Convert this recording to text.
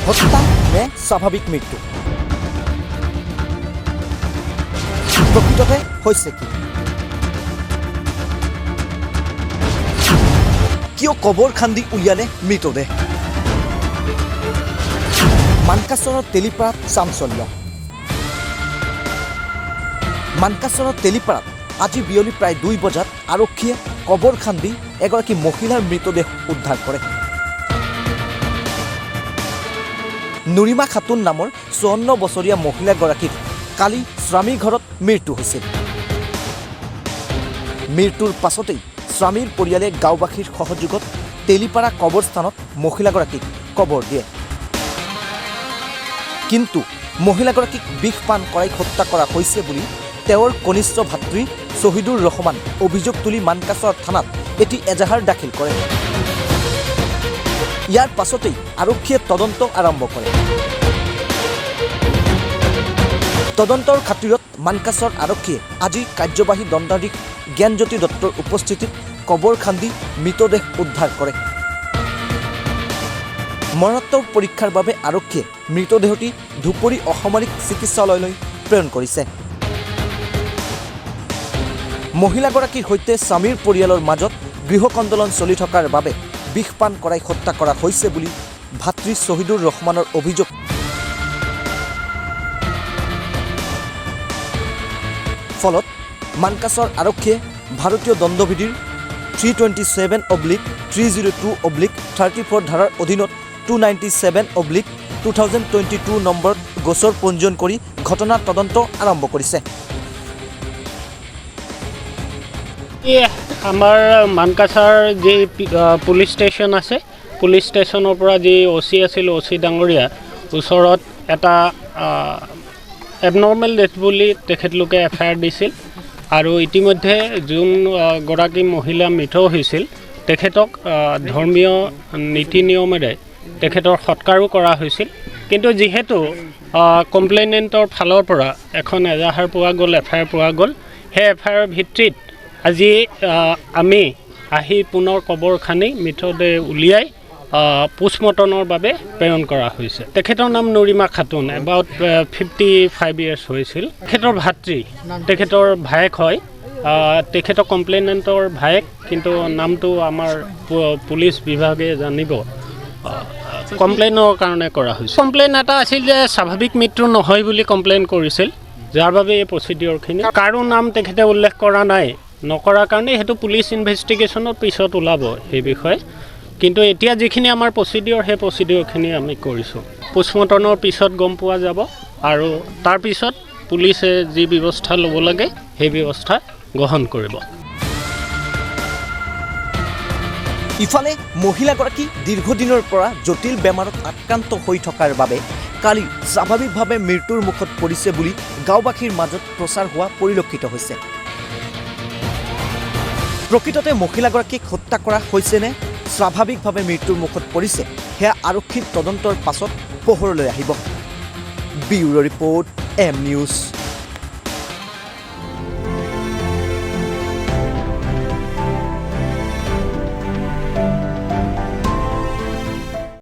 হত্যা নে স্বাভাৱিক মৃত্যু? প্ৰকৃততে হৈছে কি? কিয় কবৰ খান্দি উলিয়ালে মৃতদেহ? মানকাচৰৰ তেলিপাৰাত চাঞ্চল্য। মানকাচৰৰ তেলিপাৰাত আজি বিয়লি প্ৰায় 2 বজাত আৰক্ষীয়ে কবৰ খান্দি এগৰাকী মহিলাৰ মৃতদেহ উদ্ধাৰ কৰে। নুৰিমা খাতুন নামৰ 54 বছৰীয়া মহিলাগৰাকীৰ কালি স্বামীৰ ঘৰত মৃত্যু হৈছিল। মৃত্যুৰ পাছতেই স্বামীৰ পৰিয়ালে গাঁওবাসীৰ সহযোগত তেলিপাৰা কবৰস্থানত মহিলাগৰাকীক কবৰ দিয়ে। কিন্তু মহিলাগৰাকীক বিষ পান কৰাই হত্যা কৰা হৈছে বুলি তেওঁৰ কনিষ্ঠ ভাতৃ শ্বহিদুৰ ৰহমান অভিযোগ তুলি মানকাচৰ থানাত এটি এজাহাৰ দাখিল কৰে। ইয়াৰ পাছতেই আৰক্ষীয়ে তদন্ত আৰম্ভ কৰে। তদন্তৰ খাতিৰত মানকাচৰ আৰক্ষীয়ে আজি কাৰ্যবাহী দণ্ডাধীশ জ্ঞানজ্যোতি দত্তৰ উপস্থিতিত কবৰ খান্দি মৃতদেহ উদ্ধাৰ কৰে। মৰণোত্তৰ পৰীক্ষাৰ বাবে আৰক্ষীয়ে মৃতদেহটি ধুবুৰী অসামৰিক চিকিৎসালয়লৈ প্ৰেৰণ কৰিছে। মহিলাগৰাকীৰ সৈতে স্বামীৰ পৰিয়ালৰ মাজত গৃহকন্দলন চলি থকাৰ বাবে বিষ পান কৰাই হত্যা কৰা হৈছে বুলি ভাতৃ শ্বহিদুৰ ৰহমানৰ অভিযোগ। ফলত মানকাচৰ আৰক্ষীয়ে ভাৰতীয় দণ্ডবিধিৰ 327/302/34 ধাৰাৰ অধীনত 297/2022 নম্বৰত গোচৰ পঞ্জীয়ন কৰি ঘটনাৰ তদন্ত আৰম্ভ কৰিছে। আমাৰ মানকাছাৰ যি পুলিচ ষ্টেচন আছে, পুলিচ ষ্টেচনৰ পৰা যি অ' চি আছিল, অ' চি ডাঙৰীয়া ওচৰত এটা এবনৰ্মেল ডেথ বুলি তেখেতলোকে এফ I R দিছিল আৰু ইতিমধ্যে যোন গৰাকী মহিলা মৃত হৈছিল তেখেতক ধৰ্মীয় নীতি নিয়মেৰে তেখেতৰ সৎকাৰো কৰা হৈছিল। কিন্তু যিহেতু কমপ্লেইনেণ্টৰ ফালৰ পৰা এখন এজাহাৰ পোৱা গ'ল, এফ I R পোৱা গ'ল, সেই এফ আই আৰৰ ভিত্তিত আজি আমি আহি পুনৰ কবৰ খান্দি মৃতদেহ উলিয়াই পোষ্টমৰ্টমৰ বাবে প্ৰেৰণ কৰা হৈছে। তেখেতৰ নাম নুৰিমা খাতুন, এবাউট 55 ইয়াৰ্ছ হৈছিল। তেখেতৰ ভাতৃ, তেখেতৰ ভায়েক হয়, তেখেতৰ কমপ্লেইনেণ্টৰ ভায়েক, কিন্তু নামটো আমাৰ পুলিচ বিভাগে জানিব। কমপ্লেইনৰ কাৰণে কৰা হৈছে। কমপ্লেইন এটা আছিল যে স্বাভাৱিক মৃত্যু নহয় বুলি কমপ্লেইন কৰিছিল, যাৰ বাবে এই প্ৰচিডিঅ'ৰখিনি কাৰো নাম তেখেতে উল্লেখ কৰা নাই, নকৰাৰ কাৰণে সেইটো পুলিচ ইনভেষ্টিগেশ্যনৰ পিছত ওলাব সেই বিষয়ে। কিন্তু এতিয়া যিখিনি আমাৰ প্ৰচিডিঅ'ৰ, সেই প্ৰচিডিঅ'ৰখিনি আমি কৰিছোঁ। পোষ্টমৰ্টমৰ পিছত গম পোৱা যাব আৰু তাৰপিছত পুলিচে যি ব্যৱস্থা ল'ব লাগে সেই ব্যৱস্থা গ্ৰহণ কৰিব। ইফালে মহিলাগৰাকী দীৰ্ঘদিনৰ পৰা জটিল বেমাৰত আক্ৰান্ত হৈ থকাৰ বাবে কালি স্বাভাৱিকভাৱে মৃত্যুৰ মুখত পৰিছে বুলি গাঁওবাসীৰ মাজত প্ৰচাৰ হোৱা পৰিলক্ষিত হৈছে। প্ৰকৃততে মহিলাগৰাকীক হত্যা কৰা হৈছে নে স্বাভাৱিকভাৱে মৃত্যুৰ মুখত পৰিছে সেয়া আৰক্ষীৰ তদন্তৰ পাছত পোহৰলৈ আহিব। Bureau' report, M news.